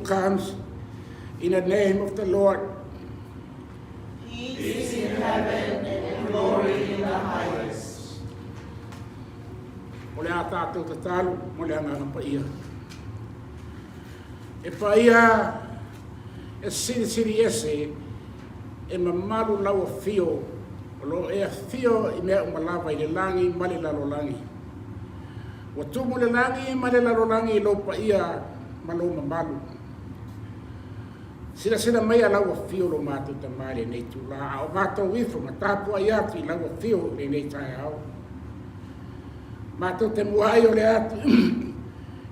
comes in the name of the Lord. Peace in heaven and glory in the highest. O le a tātou tatalo mo le agaga paia. E paia e silisili ese e mamalu lau afio o lo o e afio i mea uma lava i le lagi ma le lalolagi. Ua tumu le lagi ma le lalolagi i lou paia ma lou mamalu. Silasila maia lau afio lo matou Tama i lenei itula, a o matou ifo ma tapuai atu i lau afio i lenei taeao. Matou te muai ole atu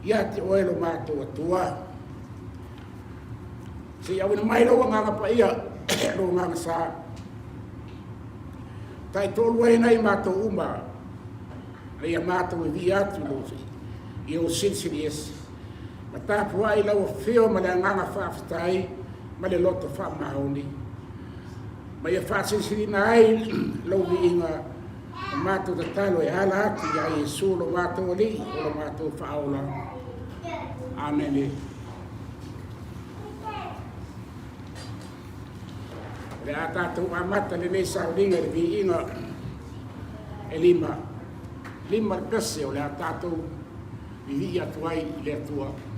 ia te oe lo matou Atua. Se i auina mai lou agaga paia, lou agaga sa. Taitoalua ai nai matou uma, ina ia matou e vii atu i lou silisili ese. Ma tapuai lau afio ma le agaga faafetai ma le loto faamaoni. Ma ia faasilisiliina ai lou viiga ma matou tatalo e ala atu iā Iesu lo matou Alii o lo matou Faaola. Amene. O le a tatou amata lenei sauniga i le viiga e lima, lima le pese o le a tatou vivii atu ai i le Atua.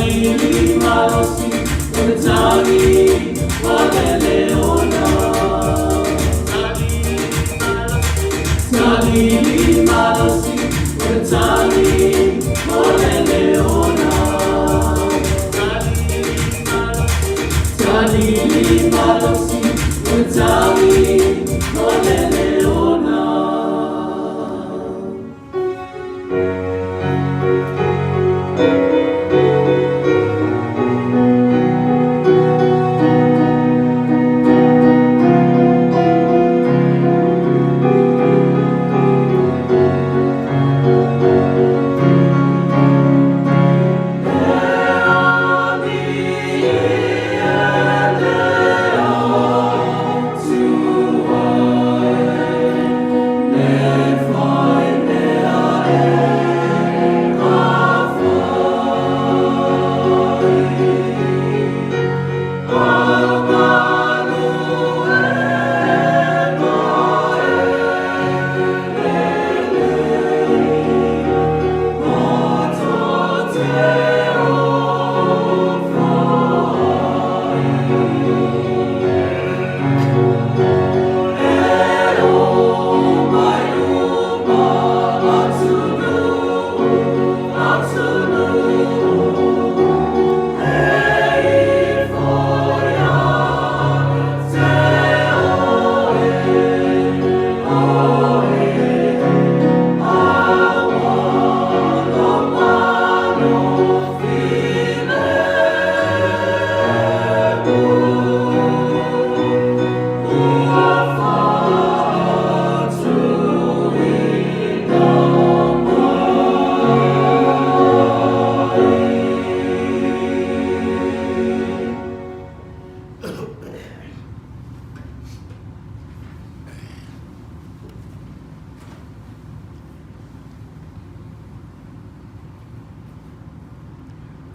Talili malosi o le tali o le leona. Talili malosi o le tali o le leona. Talili malosi o le tali o le leona.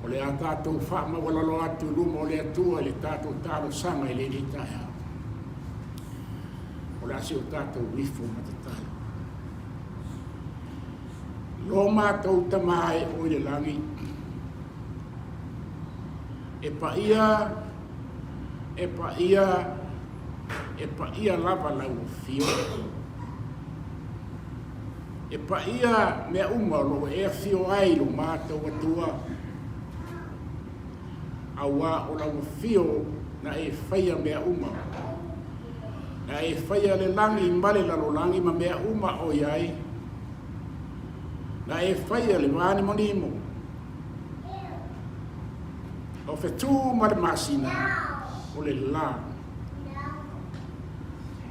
O le a tatou faamaualalo atu i luma o le Atua i le tatou talosaga i lenei taeao. O le a si o tatou ifo ma tatalo. Lo matou Tama e o i le lagi, e paia, e paia, e paia lava lau afio. E paia mea uma o lo o e afio ai i lo matou Atua, auā o lau afio na e faia mea uma, na e faia le lagi ma le lalolagi ma mea uma o i ai, na e faia le vānimonimo, o fetū ma le masina, o le lā.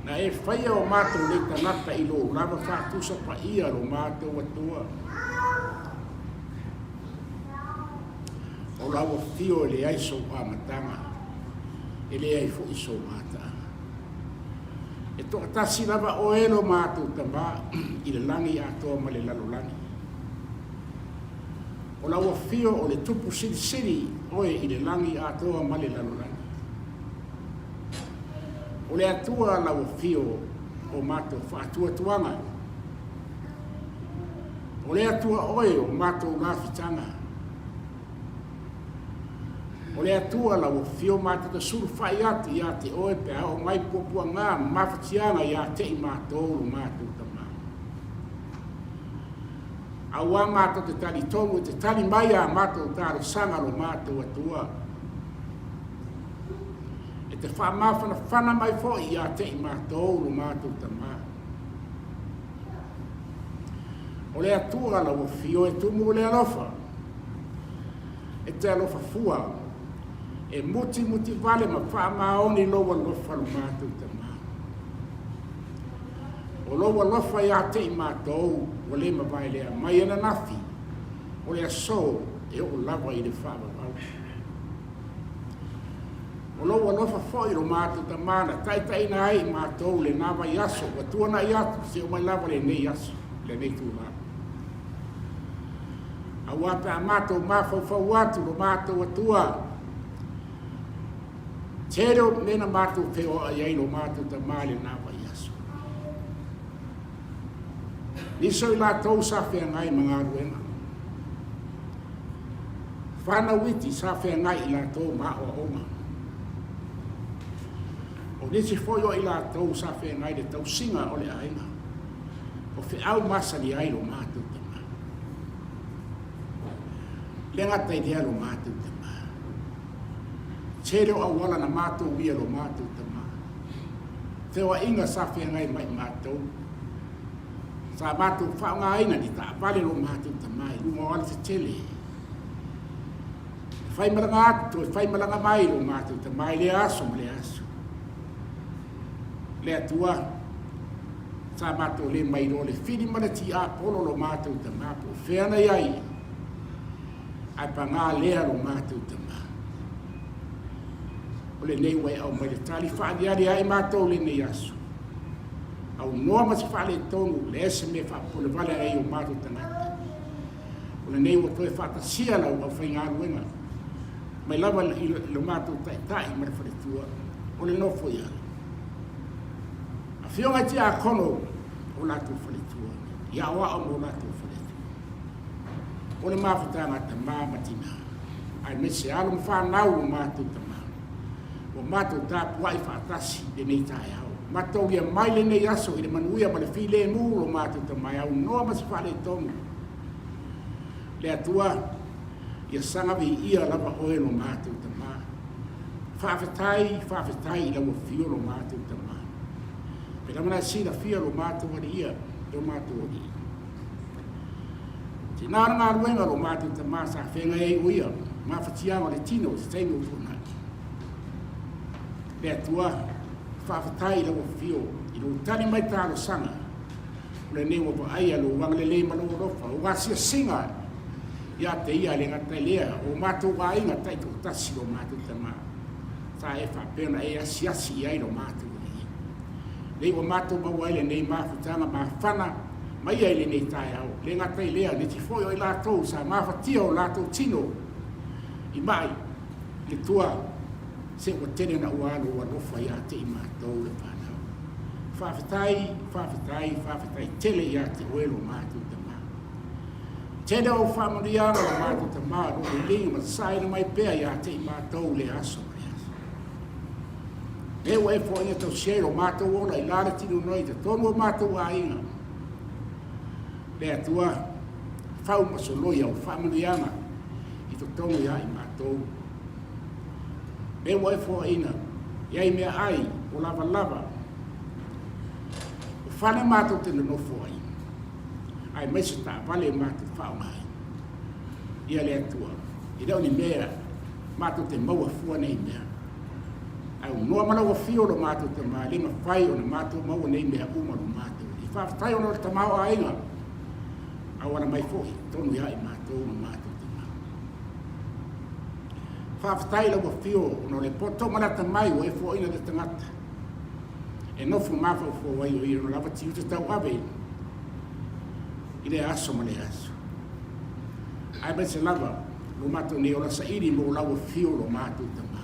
Na e faia o matou nei tagata i lou lava faatusa paia lo matou Atua. O lau afio e leai sou amataga, e leai foi sou mataaga. E toatasi lava oe lo matou Tama i le lagi atoa ma le lalolagi. O lau afio o le Tupu Silisili oe i le lagi atoa ma le lalolagi. O le Atua lau afio o matou faatuatuaga. O le Atua oe o matou lafitaga. O le Atua lau afio matou te sulufai atu ia te oe pe a oo mai puapuaga ma mafatiaga ia te i matou lo matou Tama. Auā matou te talitonu e te tali mai a matou talosaga lo matou Atua. E te faamafanafana mai foi ia te i matou lo matou Tama. O le Atua lau afio e tumu le alofa, e te alofa fua, e mutimuti vale ma faamaoni lou alofa lo matou Tama. O lou alofa ia te i matou ua le mavae lea mai ananafi, o le aso e oo lava i le faavavau. O lou alofa foi lo matou Tama na taitaiina ai i matou lena vaiaso ua tuanai atu seia oo mai lava lenei aso, lenei itula. Auā pe a matou mafaufau atu lo matou Atua, tele o mea na matou feoai ai lo matou Tama i lena vaiaso. Nisi o i latou sa feagai ma galuega. Fanau iti sa feagai i latou ma aoaoga. O nisi foi o i latou sa feagai i le tausiga o le aiga, o feau masani ai lo matou tama. Le gata i lea lo matou tama. Tele o auala na matou uia lo matou tama. Feoaiga sa feagai ma i matou. Sa matou faaaogaina ni taavale lo matou tama i luga o alatetele. E faimalaga atu toe faimalaga mai lo matou tama i lea aso ma lea aso. Le Atua, sa matou le mailoa le fili ma le tiapolo lo matou tama po o fea na i ai, ae pagā lea lo matou tama. O lenei ua e aumai le tali faaaliali ai matou lenei aso. Aunoa ma se faaletonu, leai se mea faapolevale ai o matou tagata. O lenei ua toe faatasia lau aufaigaluega mai lava i lo matou taitai ma le faletua o le nofo i alo. Afioga i tiakono o latou faletua, i aoao mo latou faletua. O le mafutaga a tama ma tina, aemaise alo ma fanau o matou tama. Ua matou tapuai faatasi lenei taeao. Mataulia mai lenei aso i le manuia ma le filemu lo matou tama e aunoa ma se faaletonu. Le Atua, ia saga viia lava oe lo matou tama. Faafetai, faafetai i lau afio lo matou tama. Pe lava na silafia lo matou alii, lo matou alii. Tina le galuega lo matou tama sa feagai ai o ia mafatiaga o le tino i se taimi ua tuanai. Le Atua, faafetai i lau afio i lou tali mai talosaga o lenei ua vaaia lou agalelei ma lou alofa, o asiasiga ia te ia le gata i lea o matou aiga taitoatasi lo matou tama sa e faapea ona e asiasi i ai lo matou alii. Nei ua matou maua ai lenei mafutaga mafana mai ai lenei taeao, le gata i lea, nisi foi o i latou sa mafatia o latou tino i ma'i i le tua, se ua tele na ua alu ua alofa ia te i matou le fanau. Faafetai, faafetai, faafetai tele ia te oe lo matou tama. Tele ou faamanuiaga lo matou tama, lo liliga ma saina mai pea ia te i matou le aso ma le aso. Lea ua e foaiina tausia ai lo matou ola i la le tino nei i totonu o matou aiga. Le Atua, fau ma soloi au faamanuiaga i totonu ia i matou. Lea ua e foaiina i ai mea ai o lavalava o fale matou te nonofo ai, aemaise taavale matou faaaoga ai. Ia le Atua, e le o ni mea matou te maua fua nei mea. Ae aunoa ma lau afio lo matou tama, e le mafai ona matou maua nei mea uma lo matou alii. Faafetai ona o le tamaoaiga auala mai foi tonu ia i matou ma matou tama. Faafetai lau afio ona o le poto ma le atamai ua e foaiina le tagata e nofo mafaufau ai o ia ona lava tiute tauave i lea aso ma lea aso. Aemaise lava lo matou nei ola saili mo lau afio lo matou tama.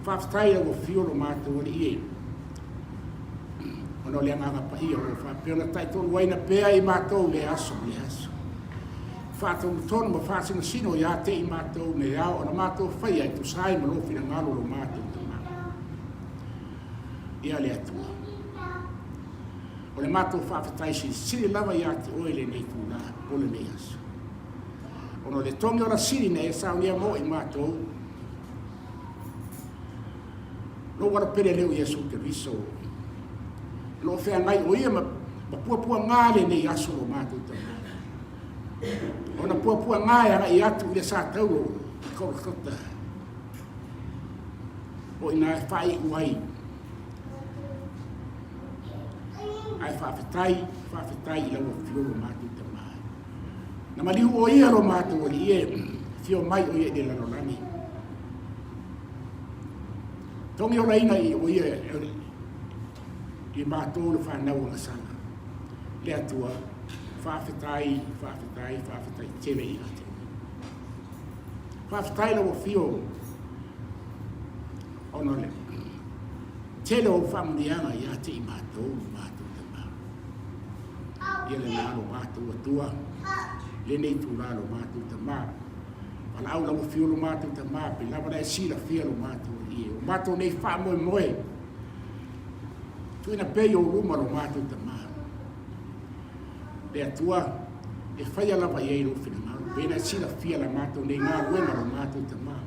Faafetai lau afio lo matou alii e, ona o le agaga paia o lo o faapea ona taitoaluaina pea i matou lea aso ma lea aso. Faatonutonu ma faasinosino ia te i matou me ao ona matou faia e tusa ai ma lou finagalo lo matou tama. Ia le Atua. O le matou faafetai silisili lava ia te oe lenei itula o lenei aso. Ona o le togi o lasili na e saunia mo i matou, lou alo pele lea o Iesu Keriso, o lo o feagai o ia ma puapuaga lenei aso lo matou tama. Ona puapuaga e agai atu i le sataulo i Kolokota, o ina e faaiu ai. Ae faafetai, faafetai i lau afio lo matou tama. Na maliu o ia lo matou alii e, afio mai o ia i le lalolagi. Togi olaina i o ia i matou le whanau o Gasana. Le Atua, faafetai, faafetai, faafetai tele ia te oe. Faafetai lau afio ona o le tele o faamanuiaga ia te i matou ma matou tama. Ia lena lo matou Atua, lenei itula lo matou tama. Valaau lau Afio lo matou Tama, pe lava na e silafia lo matou Alii e. O matou nei faamoemoe, tuuina pea i ou luma lo matou Tama. Le Atua, e faia lava i ai lou finagalo, pe na e silafia la matou nei galuega lo matou Tama.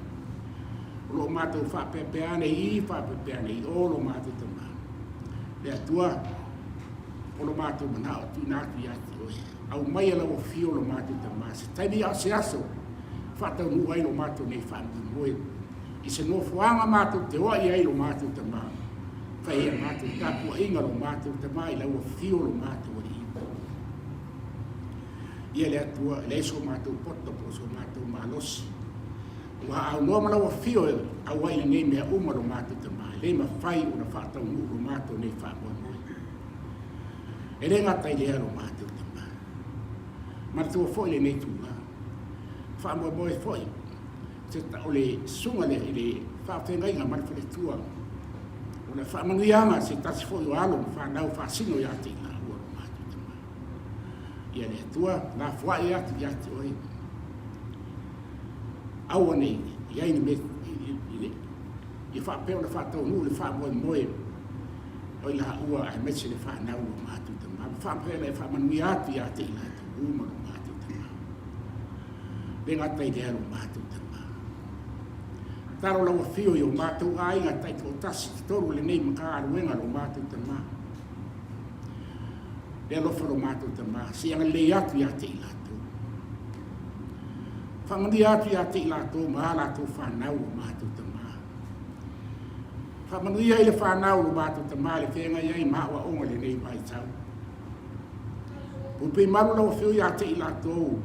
O lo o matou faapeapea ane i i, faapeapea ane i o lo matou Tama. Le Atua, o lo matou manao tuuina atu ia te oe. Aumaia lau afio lo matou Tama, se taimi a o se aso, faataunuu ai lo matou nei faamoemoe. I se nofoaga matou te oa i ai lo matou Tama, fai ai a matou tapuaiga lo matou Tama i lau afio lo matou Alii. Ia le Atua, e leai so matou poto po o so matou malosi. Ua aunoa ma lau afio e auai i lenei mea uma lo matou Tama, e le mafai ona faataunuu lo matou nei faamoemoe. E le gata i lea lo matou Tama. Manatua foi lenei itula. Faamoemoe foi se o le susuga i le faafeagaiga ma le faletua o le faamanuiaga se tasi foi o alo ma fanau faasino ia te i laua lo matou Tama. Ia le Atua lafoai atu ia te oe. Aua ne i i ai ni mea ia faapea ona faataunuu le faamoemoe o i laua aemaise le fanau o matou tama. Ma faapea ona e faamanuia atu ia te i latou uma lo matou tama. Le gata i lea lo matou tama. Tatalo lau afio i o matou aiga taitoatasi totonu o lenei Matagaluega lo matou tama. Le alofa lo matou tama, se i agalelei atu ia te i latou. Faamanuia atu ia te i latou ma a latou fanau lo matou tama. Faamanuia i le fanau lo matou tama le feagai ai ma aoaoga i lenei vaitau. Puipui malu lau afio ia te i latou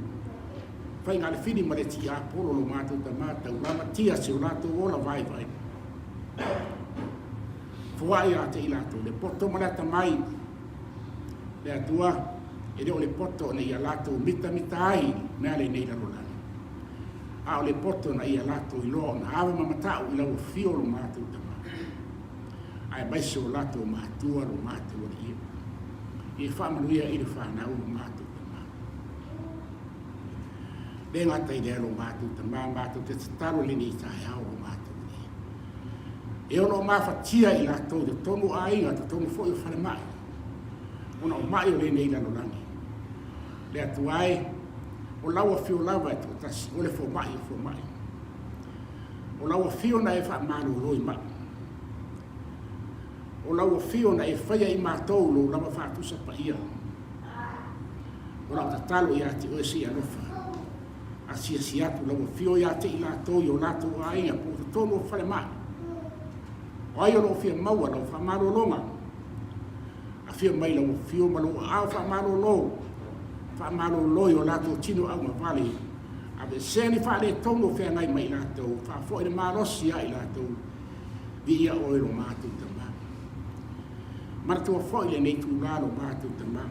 faiga le fili ma le tiapolo lo matou tama taulamatia si o latou ola vaivai. Foai ia te i latou le poto ma le atamai. Le Atua, e le o le poto ina ia latou mitamita ai mea lenei lalolagi, a o le poto ina ia latou iloa ona ave ma matau i lau afio lo matou Tama, aemaise o latou matua lo matou Alii. Ia faamanuia i le fanau lo matou Tama. Le gata i lea lo matou Tama, matou te tatalo i lenei taeao lo matou Alii. E ono mafatia i latou i totonu o aiga, totonu foi o falemai, ona o mai o lenei lalolagi. Le Atua e, o lau afio lava e toatasi, o le fomai o fomai. O lau afio na e faamalolo i mai. O lau afio na e faia i matou lou lava faatusa paia. O lau tatalo ia te oe se i alofa. Asiasi atu lau afio ia te i latou i o latou aiga po o totonu o falemai. O ai o lo o fia maua lau faamalologa? Afio mai lau afio ma lou aao faamalolo, faamalolo i o latou tino augavale, aveesea ni faaletonu o feagai ma i latou, faafoi le malosi ia i latou, viia oe lo matou Tama. Manatua foi lenei itula lo matou Tama,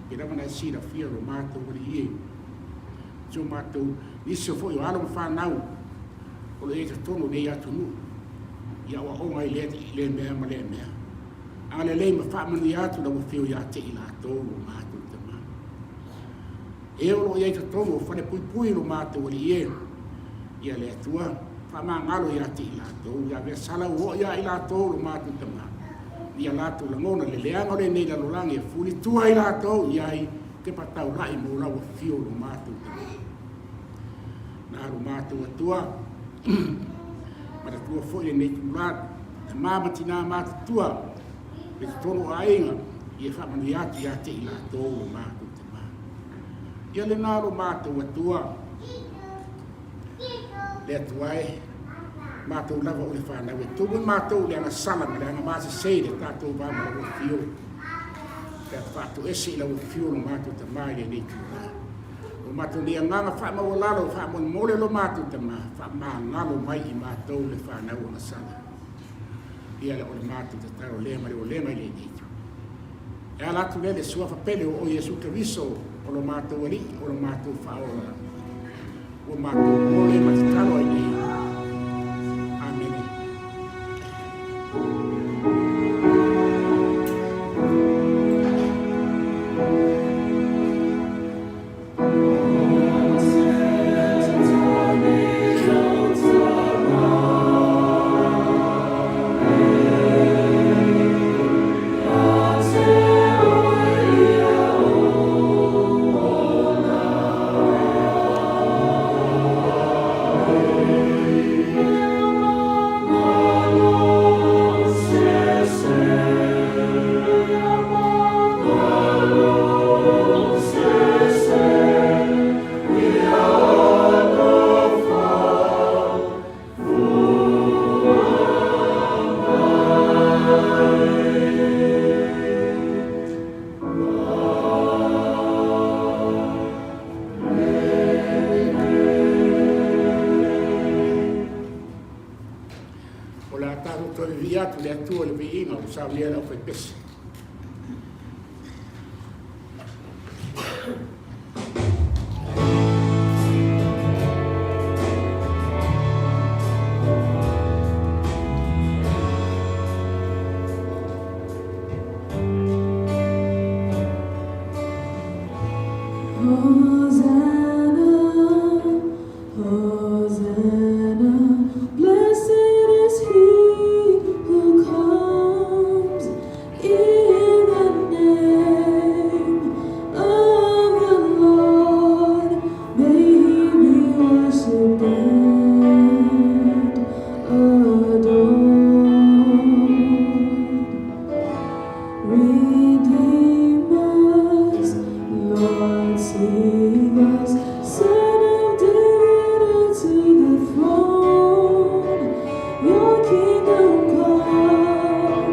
pei lava ona e silafia lo matou Alii e. Si o matou nisi foi o alo ma fanau o lo o i ai i totonu o nei atunuu i aoaoga i lea mea ma lea mea. Agalelei ma faamanuia atu lau Afio ia te i latou lo matou Tama. E o lo o i ai i totonu o falepuipui lo matou Alii e, ia le Atua, faamagalo ia te i latou, ia avea sala ua oo ia i latou lo matou Tama, ia latou lagona le leaga o lenei lalolagi e fulitua i latou i ai tepa taulai mo lau afio lo matou Tama. Na lo matou Atua, manatua foi lenei itula, tama ma tinā matutua, me totonu o aiga, ia faamanuia atu ia te i latou lo matou Tama. Ia lena lo matou Atua, le Atua e, matou lava o le fanau e tumu i matou i le agasala ma le agamasese i le tatou va ma lau afio. Pe a faatoese i lau afio lo matou Tama i lenei itula. Lo matou nei agaga faamaualalo faamolemole lo matou Tama, faamagalo mai i matou le fanau agasala. Ia le o le matou tatalo lea ma le olega i lenei itu. E ala atu lea i le suafa pele o Iesu Keriso o lo matou Alii, o lo matou Faaola. Ua matou ole ma tatalo ai nei. Amene. tatou toe vivii atu i le Atua i le viiga ua saunia e le aufaipese. Hosanna, Hosanna, blessed is he who comes in the name of the Lord. May he be worshipped and adored. Redeem us, Lord, save us, Son of David, unto the throne. Your kingdom come,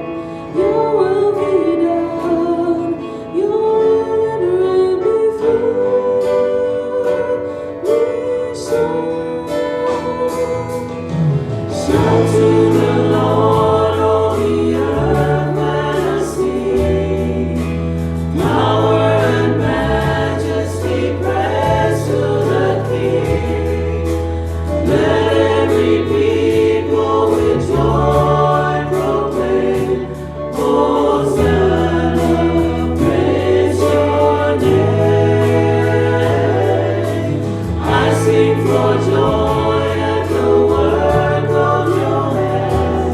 your will be done, your rule and reign before we shine. Shout to the Lord, all the earth, let us sing. Power and majesty, praise to the King. Let every people with joy proclaim, Hosanna, praise your name. I sing for joy at the work of your hands.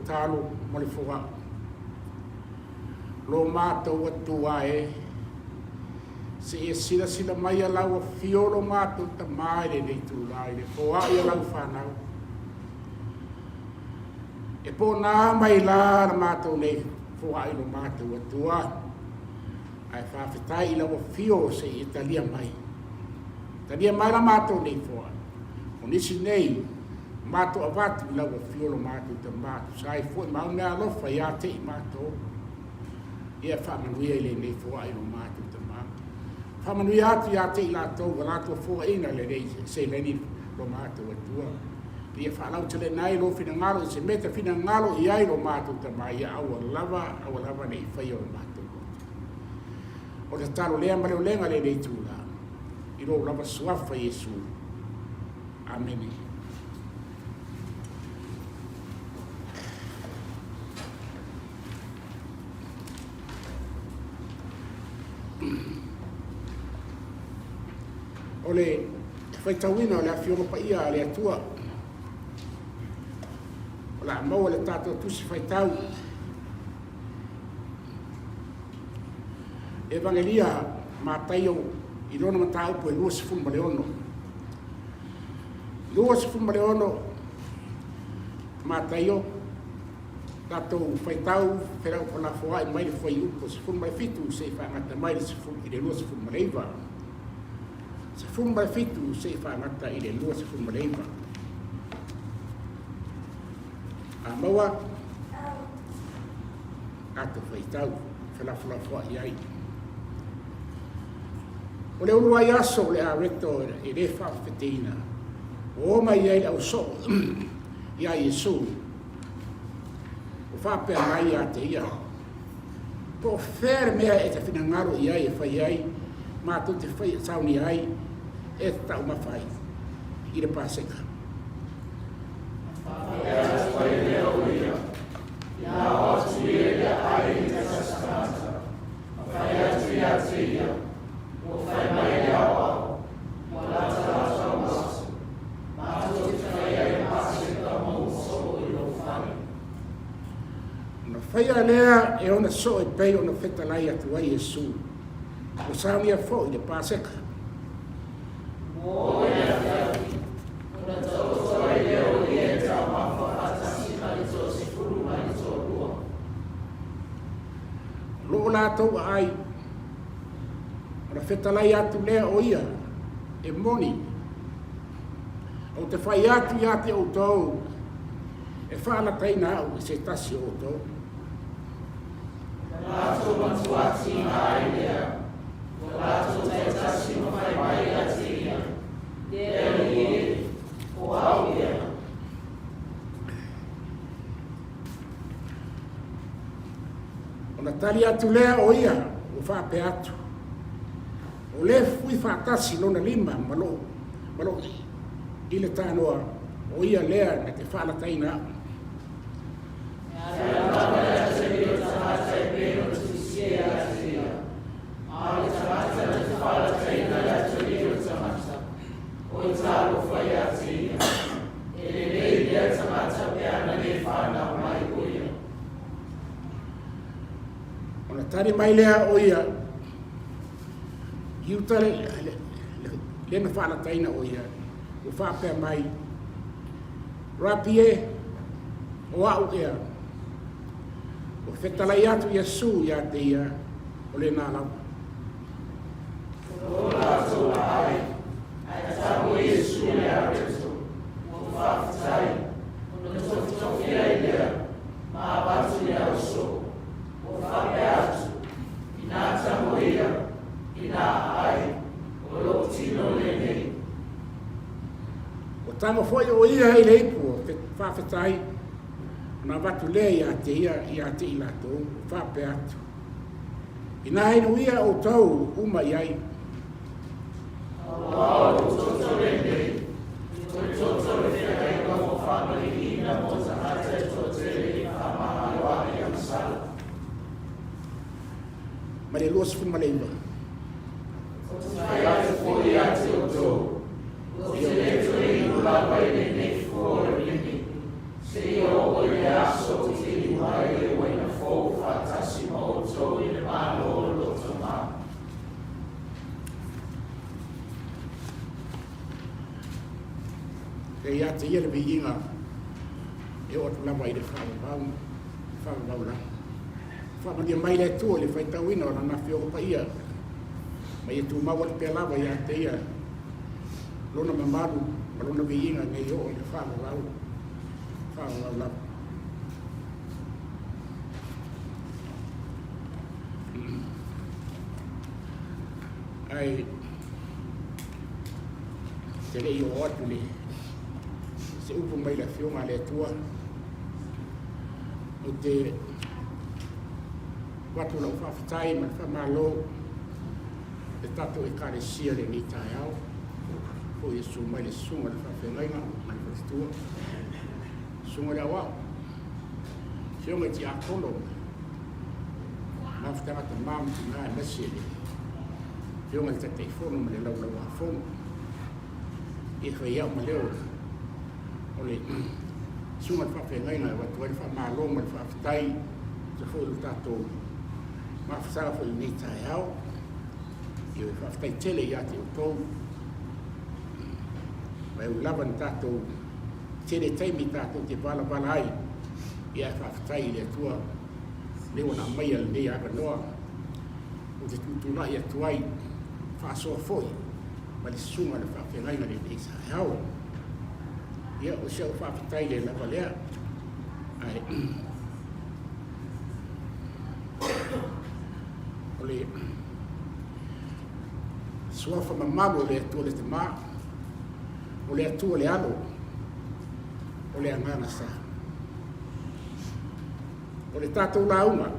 tatalo mo le foai. Lo matou Atua e, se i e silasila mai a lau afio lo matou Tama i lenei itula i le foai a lau fanau. E pona mai la la matou nei foai lo matou Atua, ae faafetai i lau afio se i e talia mai. Talia mai la matou nei foai. O nisi nei, matou avatu i lau afio lo matou Tama, tusa ai foi ma au meaalofa ia te i matou. Ia faamanuia i lenei foai lo matou Tama. Faamanuia atu ia te i latou ua latou foaiina lenei seleni lo matou Atua. Ia faalauteleina ai lou finagalo i se mea e te finagalo i ai lo matou Tama, ia aua lava, aua lava ne i faia o matou loto. O le tatalo lea ma le olega lenei itula, i lou lava suafa Iesu. Amene. O le faitauina o le Afioga Paia a le Atua, o le a maua le tatou tusi faitau Evagelia Mataio i lona mataupu e 26. 26 Mataio tatou faitau felafoai mai le fuaiupu 17 seia faagata mai le 29. 17 seia faagata i le 29. A maua tatou faitau felafolafoai ai. O le uluai aso o le areto e le faafefeteina, ua o mai ai le ausoo iā Iesu, ua faapea mai ia te ia, Po o fea le mea e te finagalo i ai e fai ai, matou te fai saunia ai e te taumafa ai i le Paseka. Faapea atu ai lea o ia, Ina o atu ia i le aai i le tasi tagata, ma fai atu ia te ia, Ua fai mai le aoao, ua latalata ou aso, matou te fai ai le Paseka mo ou soo i lou fale. Ona faia lea e ona soo e pei ona fetalai atu ai Iesu, ua saunia foi le Paseka. Mo le afiafi, ona taoto ai lea o ia e taumafa faatasi ma le toasefulu ma le toalua. O lo o latou aai, ona fetalai atu lea o ia, e moni, ou te fai atu ia te outou, e faalataina au e se tasi o outou. Na latou matuā tiga ai lea, ua latou taitasi ma fai mai ia te ia, Le Alii e, o au ea. Ona tali atu lea o ia, ua faapea atu, O le fui faatasi lona lima ma lou, ma lou i le tanoa, o ia lea na te faalataina au. E alu lava le atalii o le tagata e pei ona tusia ia te ia, a o le tagata na te faalataina le atalii o le tagata, oi talofa ia te ia. E lelei lea tagata pe ana le fanau mai o ia. Ona tali mai lea o ia, i uta le, le, le, le na faalataina o ia, ua faapea mai, Rapi e, o au ea. Ua fetalai atu Iesu ia te ia, o lena lava. O latou aai, ae tago Iesu le areto, ua faafetai, ona tofitofi ai lea, ma avatu i le ausoo, ua faapea atu, Inā tago ia, inā aai, o lou tino lenei. Ua tago foi o ia i le ipu o faafetai, ona avatu lea ia te ia, ia te i latou, ua faapea atu, Inā inu ia outou uma i ai. Aua o lou toto lenei, o le toto o le feagaiga ua faamaliliina mo tagata e toatele i faamagalo ai a masala. Ma le 29. Ou te fai atu foi ia te outou, ou te le toe inu lava i lenei fua o le vini, seia oo Oo i le aso ou te inu ai le uaina fou faatasi ma outou i le Malo o lou Tama. E ia te ia le viiga e oo atu lava i le faavavau, faavavau lava. Faamanuia mai le Atua i le faitauina o Lana Afioga Paia, ma ia tumau atu pea lava ia te Ia Lona mamalu ma Lona viiga nei oo i le faavavau, faavavau lava. Ae te le i oo atu le se upu mai le Afioga a le Atua, ou te avatu lau faafetai ma le faamalo le tatou Ekalesia i lenei taeao, foi e susu mai le susuga i le faafeagaiga ma le faletua, susuga i le aoao, afioga i tiakono, mafutaga tama ma tina aemaise le afioga i le Taitaifono ma le Laulau-a-Fono. E fai au ma leo o le susuga i le faafeagaiga e avatu ai le faamalo ma le faafetai se foi o le tatou mafutaga foi i lenei taeao. E faafetai tele ia te outou. Ma e ui lava ina tatou tele taimi tatou te valavala ai, ia e faafetai i le Atua lea ua na aumaia lenei avanoa ou te tutulai atu ai faasoa foi ma le susuga i le faafeagaiga i lenei taeao. Ia, o si au faafetai le lava lea. Ae, o le suafa mamalu o le Atua le Tama, o le Atua le Alo, o le Agaga Sa. O le tatou lauga,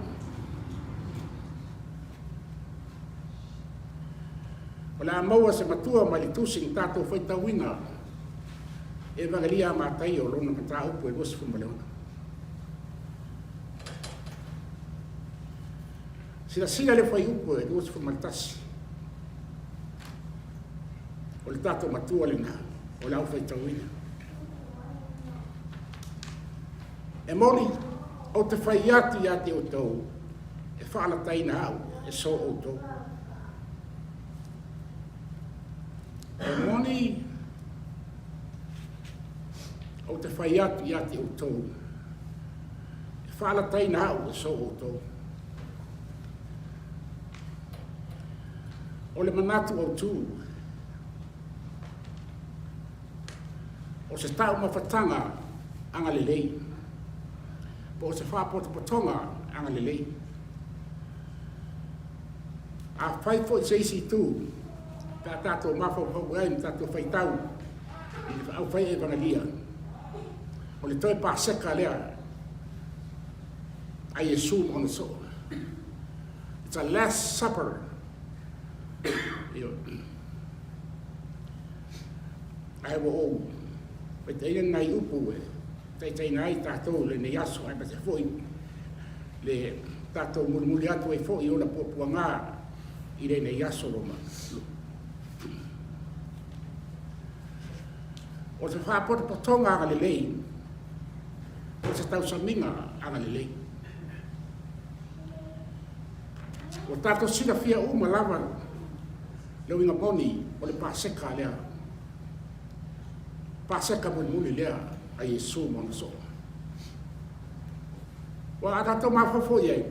o le a maua se matua mai le tusi na tatou faitauina Evagelia a Mataio lona mataupu e 26. Silasila le fuaiupu e 21. O le tatou matua lena, o le aufaitauina. E moni, ou te fai atu ia te outou, e faalataina au e so outou. E moni, ou te fai atu ia te outou, e faalataina au e so outou. O le manatu autu, o se taumafataga agalelei, po o se faapotopotoga agalelei. Afai foi se isi itu, pe a tatou mafaufau ai ma tatou faitau i le aufai evagelia, o le toe Paseka lea a Iesu ma ona soo. It's a last supper. Ae ua ou faitaina nai upu e taitaina ai tatou i lenei aso, aemaise foi le tatou mulimuli atu ai foi i ona puapuaga i lenei aso loma. O se faapotopotoga agalelei, o se tausamiga agalelei. Ua tatou silafia uma lava le uiga moni o le Paseka lea, Paseka mulimuli lea a Iesu ma ona soo. Ua a tatou mafaufau i ai,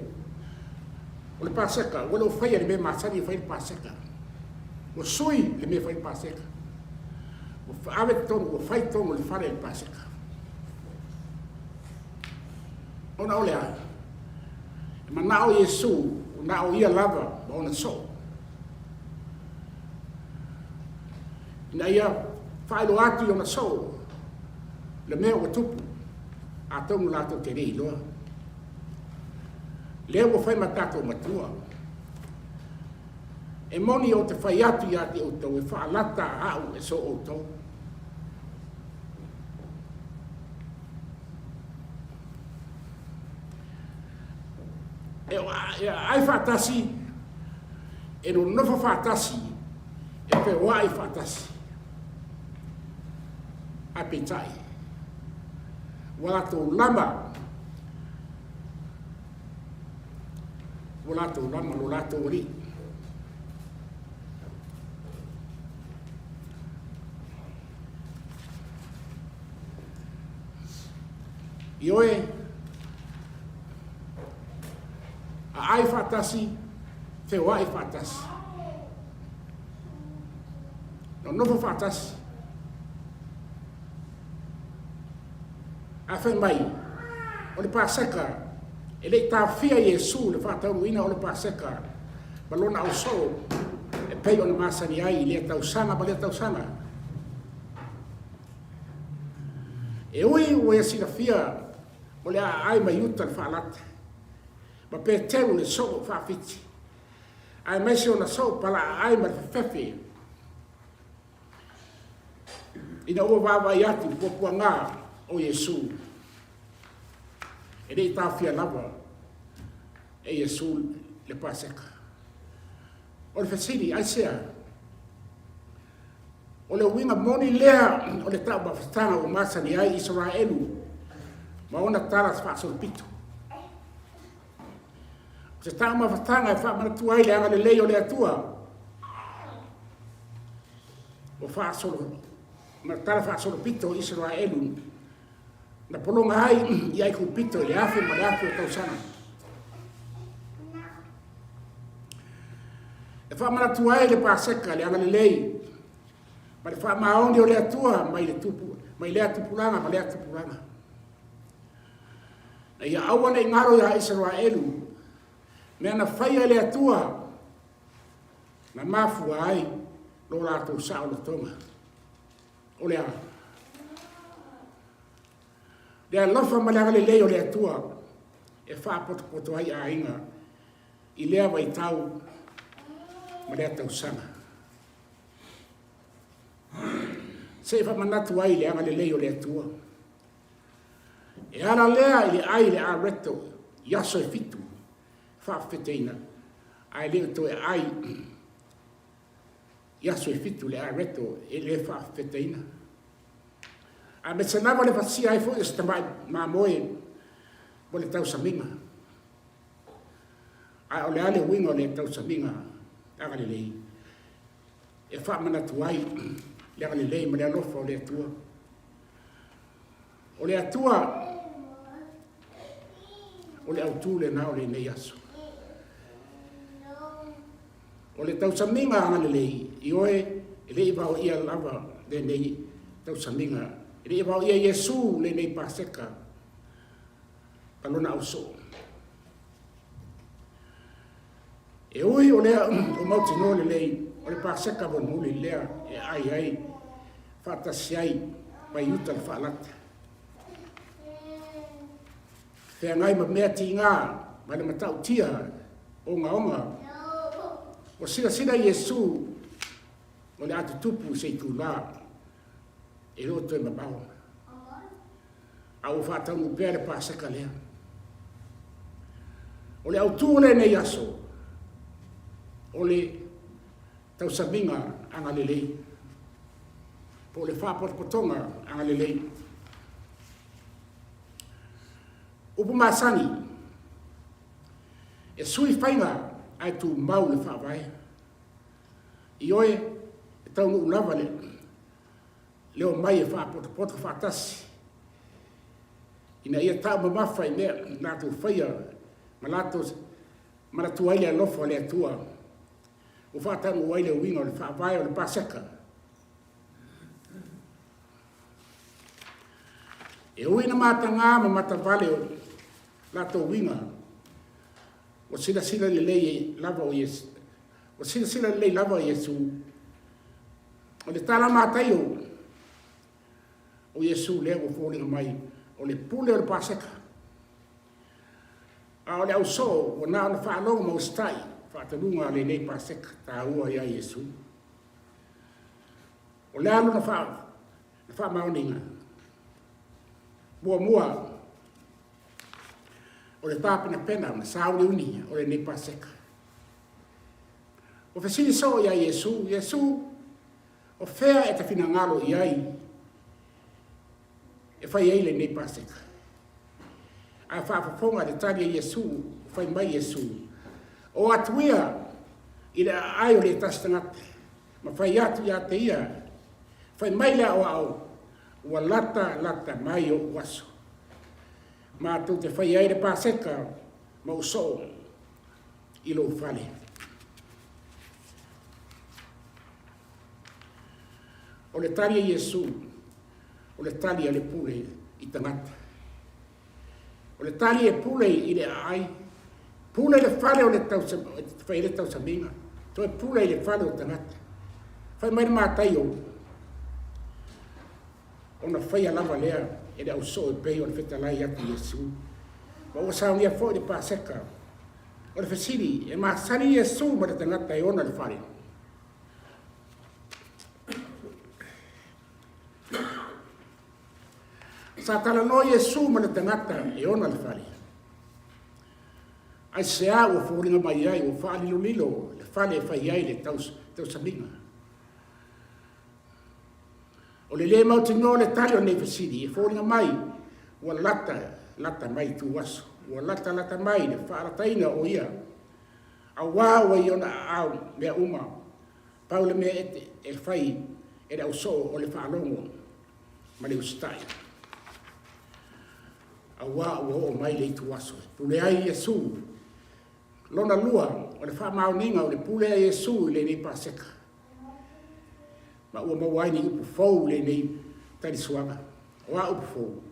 o le Paseka, ua le o faia le mea masani e fai le Paseka. Ua sui le mea e fai le Paseka. Ua ave totonu, ua fai totonu o le fale le Paseka. Ona o le a? E manao Iesu, na o ia lava ma ona soo. Ina ia faailoa atu i ona soo le mea ua tupu, atonu latou te le iloa. Lea ua fai ma tatou matua. E moni ou te fai atu ia te outou e faalata au e so outou. E aai faatasi, e nonofo faatasi, e feoai faatasi. Ae peitai, Ua latou lama, ua latou lama lo latou Alii. Ioe, aai faatasi, feoai faatasi. Nonofo faatasi. Ae fai mai, o le Paseka, e le i taofia Iesu le faataunuuina o le Paseka ma lona ausoo e pei ona masani ai i lea tausaga ma lea tausaga. E ui ua ia silafia o le a aai mai uta le faalata, ma Peteru le soo faafiti, aemaise ona soo palaaai ma le fefefe, Ina ua vaavaai atu i le puapuaga o Iesu, e le i taofia lava e Iesu le Paseka. O le fesili, aisea? O le uiga moni lea o le taumafataga ua masani ai Isaraelu ma ona tala faasolopito. O se taumafataga e faamanatua ai le agalelei o le Atua ua faasolo ma tala faasolopito o Isaraelu na pologa ai i Aikupito i le afe ma le afe o tausaga. E faamanatua ai le Paseka le agalelei ma le faamaoni o le Atua mai le tupu, mai lea tupulaga ma lea tupulaga. Na ia aua ne i galo iā Isaraelu mea na faia e le Atua na mafua ai lo latou saolotoga. O le a? Le alofa ma le agalelei o le Atua e faapotopoto ai aiga i lea vaitau ma lea tausaga. Se i faamanatu ai le agalelei o le Atua. E ala lea i le ai i le areto i aso e fitu faafefeteina, ae le o toe ai i aso e fitu le areto e le faafefeteina. Aemaise lava le fasia ai foi o se tamai mamoe mo le tausamiga. Ae o le a le uiga o le tausamiga agalelei e faamanatu ai le agalelei ma le alofa o le Atua. O le Atua o le autu lena o lenei aso. O le tausamiga agalelei, ioe, e le i vaoia lava lenei tausamiga, e le i vaoia Iesu lenei Paseka ma lona ausoo. E ui o lea ua mautinoa lelei o le Paseka mulimuli lea e ai ai faatasi ai ma Iuta le faalata. Feagai ma mea tiga ma le matautia ogaoga, ua silasila Iesu o le a tutupu i se itulā e le o toe mamao, a ua faataunuu pea le Paseka lea. O le autu o lenei aso, o le tausamiga agalelei, po o le faapotopotoga agalelei. Upu masani, e sui faiga ae tumau le faavae. Ioe, e taunuu lava le le omai e faapotopoto faatasi ina ia taumamafa i mea latou faia ma latou manatua ai le alofa o le Atua ua faataunuu ai le uiga o le faavae o le Paseka. E ui ina matagā ma matavale o latou uiga, ua silasila lelei lava o Iesu, ua silasila lelei lava Iesu, o le tala Mataio o Iesu lea ua foliga mai o le pule o le Paseka. A o le ausoo ua na ona faalogo ma usitai faataluga a lenei Paseka taua iā Iesu. O le a lona faamaoniga? Muamua, o le tapenapena ma sauliuni o lenei Paseka. Ua fesili soo iā Iesu, Iesu, o fea e te finagalo i ai e fai ai lenei Paseka? A faafofoga i le tali a Iesu, fai mai Iesu, O atu ia i le aai o le tasi tagata, ma fai atu ia te ia, Fai mai le aoao, ua lata lata mai ou aso. Matou te fai ai le Paseka ma ou soo i lou fale. O le tali a Iesu, o le tali a le pule i tagata. O le tali e pule i le aai, pule i le fale o le fai ai le tausamiga, toe pule i le fale o tagata. Fai mai le Mataio, ona faia lava lea e le ausoo e pei ona fetalai atu Iesu. Ma ua saunia foi le Paseka. O le fesili, e masani Iesu ma le tagata e ona le fale? Sa talanoa Iesu ma le tagata e ona le fale. Aisea ua foliga mai ai ua faalilolilo le fale e fai ai le tausamiga? O le lē mautinoa o le tali o lenei fesili, e foliga mai ua lata lata mai ituaso, ua lata lata mai le faalataina o ia, auā ua i ona aao mea uma. Pau le mea e fai e le ausoo o le faalogo ma le usitai, auā ua oo mai le ituaso e pule ai Iesu. Lona lua, o le faamaoniga o le pule a Iesu i lenei Paseka, ma ua maua ai ni upu fou i lenei talisuaga. O a upu fou?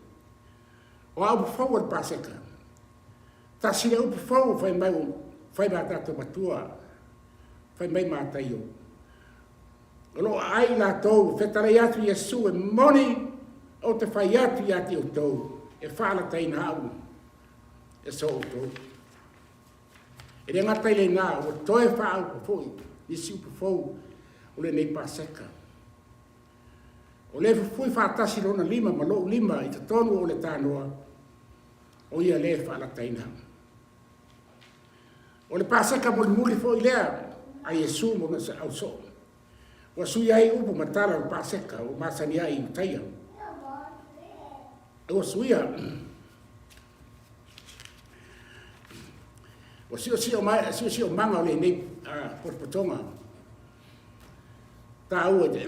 O a upu fou o le Paseka? Tasi le upu fou fai mai fai ma tatou matua, fai mai Mataio. O lo o aai i latou, fetalai atu Iesu e moni ou te fai atu ia te outou, e faalataina au e so outou. E le gata i lena, ua toe faaaupo foi nisi upu fou o lenei Paseka. O le fufui faatasi lona lima ma lou lima i totonu o le tanoa, o ia le faalataina. O le Paseka mulimuli foi lea a Iesu ma lona ausoo. Ua suia ai upu ma tala o le Paseka ua masani ai i Iutaia. Ua suia ua siosiomaga o lenei potopotoga taua i te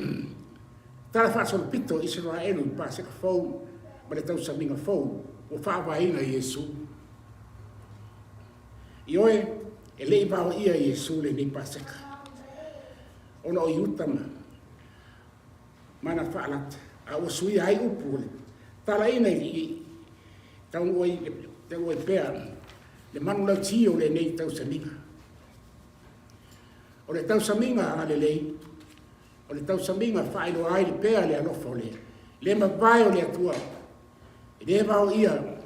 tala faasolopito o Isaraelu i le Paseka fou ma le tausamiga fou ua faavaeina e Iesu. Ioe, e le i vaoia e Iesu lenei Paseka, ona o Iuta ma mana faalata, a ua suia ai upu o le talaina i taunuu ai pea le manulauti o lenei tausamiga. O le tausamiga agalelei, o le tausamiga faailoa ai le pea le alofa o le le mavae o le Atua. E le vaoia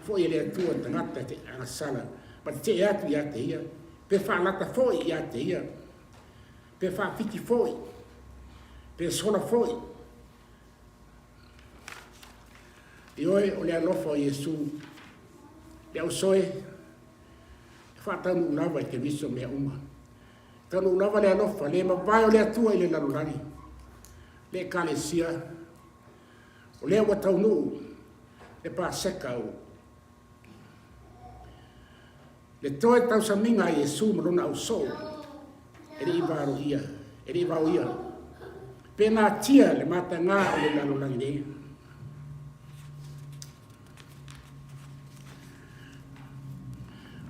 foi e le Atua tagata te agasala ma tetee atu ia te ia, pe faalata foi ia te ia, pe faafiti foi, pe sola foi. Ioe, o le alofa o Iesu, le ausoe, e faataunuu lava i Keriso mea uma. E taunuu lava le alofa le mavae o le Atua i le lalolagi, le Ekalesia, o lea ua taunuu le Paseka o le toe tausamiga a Iesu ma lona ausoo e le i valoia, e le i vaoia. Pe natia le matagā o le lalolagi nei.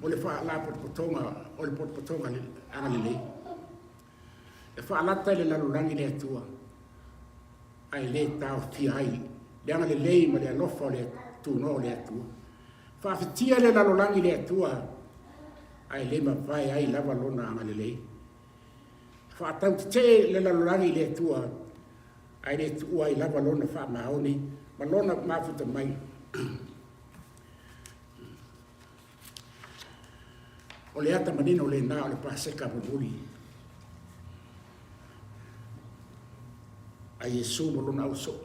O le faalapotopotoga o le potopotoga agalelei. E faalata i le lalolagi le Atua, ae le taofia ai le agalelei ma le alofa o le tunoa o le Atua. Faafetia le lalolagi le Atua, ae le mavae ai lava lona agalelei. Faatautetee le lalolagi i le Atua, ae le tuua ai lava lona faamaoni ma lona mafuta mai. O le ata manino lena o le Paseka mulimuli a Iesu ma lona ausoo.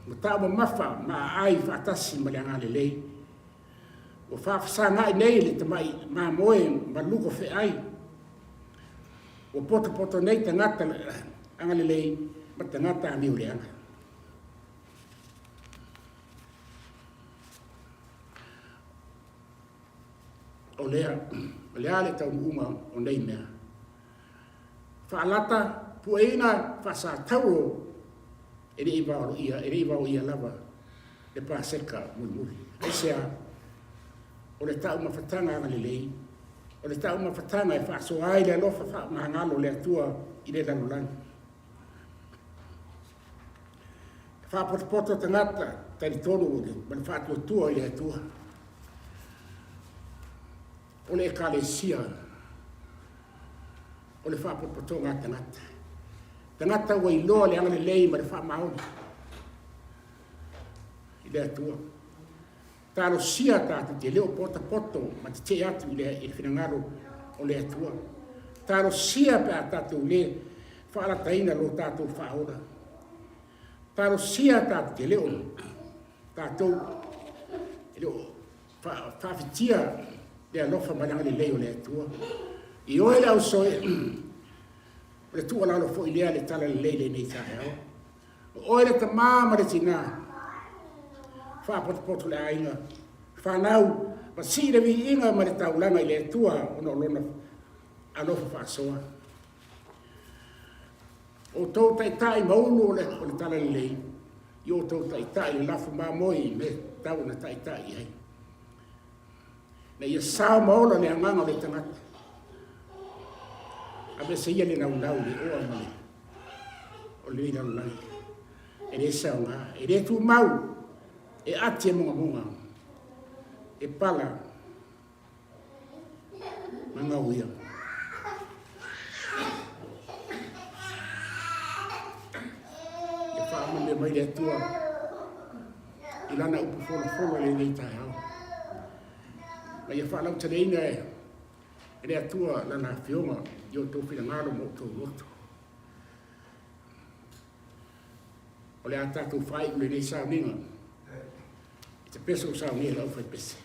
Ma taumamafa ma aai faatasi ma le agalelei. Ua faafesagai nei le tamai mamoe ma luko feai. Ua potopoto nei tagata agalelei. ma tagata amioleaga. O lea, o le a le taunuuga o nei mea? Faalata, pueina, faasatauro e le i vaoia, e le i vaoia lava le Paseka mulimuli. Aisea? O le taumafataga agalelei, o le taumafataga e faasoa ai le alofa faamagalo o le Atua i le lalolagi. E faapotopoto tagata talitonu ma le faatuatua i le Atua. O le Ekalesia, o le faapotopotoga a tagata. Tagata ua iloa le agalelei ma le faamaoni i le Atua. Talosia tatou te le o potopoto ma tetee atu i le finagalo o le Atua. Talosia pe a tatou le faalataina lo tatou faaola. Talosia tatou te le o tatou e le o faafitia le alofa ma le agalelei o le Atua. I oe le ausoe, o le tuualalo foi lea le talalelei lenei taeao. O oe le tama ma le tinā, faapotopoto le aiga, fanau, ma sii le viiga ma le taulaga i le Atua ona o lona alofa faasoa. O outou taitai ma ulu o le talalelei, i outou taitai le lafo mamoe i mea tatau ona taitai i ai. Na ia sao ma ola le agaga o le tagata. Aveese ia le naunau i le oa ma le o lenei lalolagi. E le saoga, e le tumau, e ati e mogamoga, e pala ma gauia. Ia faamanuia mai le Atua i lana upu folafola i lenei taeao. Ma ia faalauteleina e le Atua lana afioga i o outou finagalo ma outou loto. O le a tatou faaiu lenei sauniga i te pese o saunia e le aufaipese.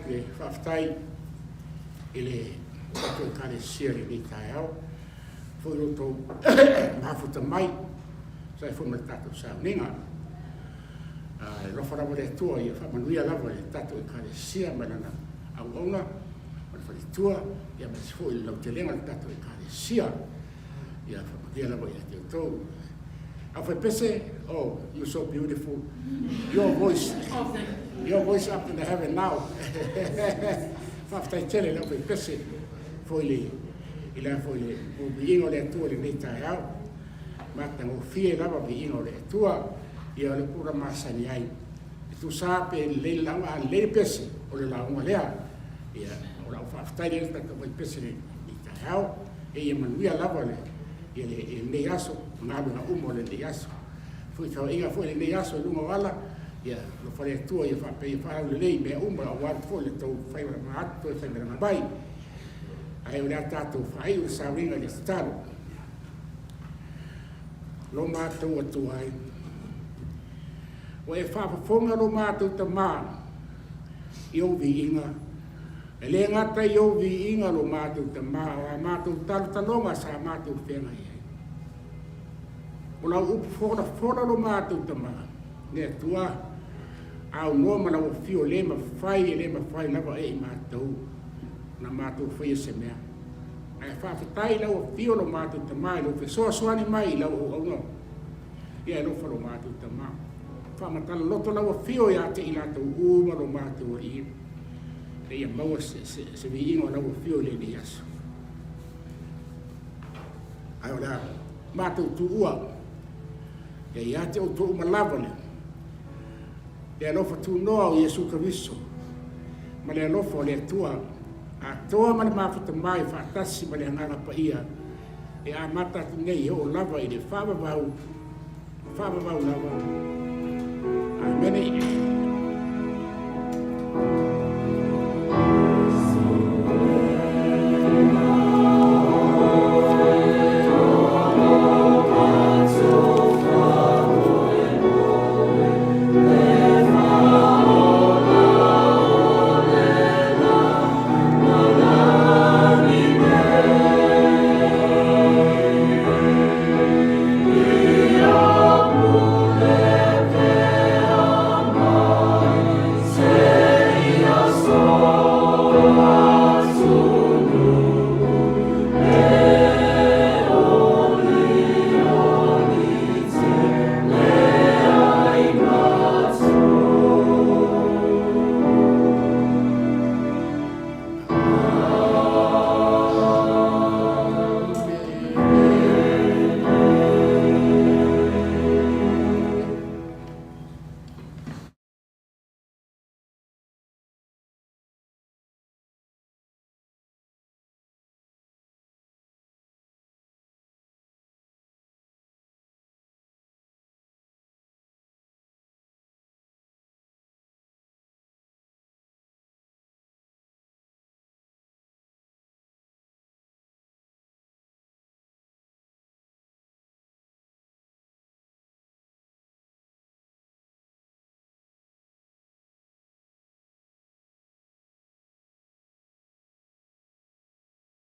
atu le faafetai i le tatou Ekalesia i lenei taeao, foi lo outou mafuta mai, tusa ai foi ma le tatou sauniga. E alofa lava le Atua ia faamanuia lava i le tatou Ekalesia ma lana auauna ma le faletua, ia aemaise foi le lautelega o le tatou Ekalesia. Ia faamanuia lava ia te outou. Aufaipese, oh, you're so beautiful. Your voice, your voice up in the heaven now. Faafetai tele le aufaipese foi le i la foi le viiga o le Atua i lenei taeao. Matagofie lava viiga o le Atua. Ia o le pura masani ai. E tusa pe lelei le lauga, a lelei le pese, o le lauga lea. Ia, o lau faafetai lea i le tatou aufaipese i lenei taeao. E ia manuia lava le ia lenei aso, galuega uma o lenei aso. Foi feoaiga foi lenei aso i luga o ala, ia alofa le Atua ia faapea ia faalaulelei mea uma aua foi le tou faimalaga atu toe faimalaga mai. Ae o le a tatou faaiu le sauniga i le tatalo. Lo matou Atua e, ua e faafofoga lo matou Tamā i ou viiga, E le gata i ou viiga lo matou Tama, o a matou talotaloga sa matou feagai ai. O lau upu folafola lo matou Tama, le Atua, aunoa ma lau afio le mafai e le mafai lava e i matou na matou faia se mea. Ae faafetai i lau afio lo matou Tama i lou fesoasoani mai i lau auauna. Ia e alofa lo matou Tama. Faamatala loto lau afio ia te i latou uma lo matou Alii. Ina ia maua se viiga o lau afio i lenei aso. Ae o le a matou tuua, ia ia te outou uma lava le, le alofa tunoa o Iesu Keriso, ma le alofa o le Atua, atoa ma le mafuta mai faatasi ma le Agaga Paia, e amata atu nei e oo lava i le faavavau, faavavau lava. Amene.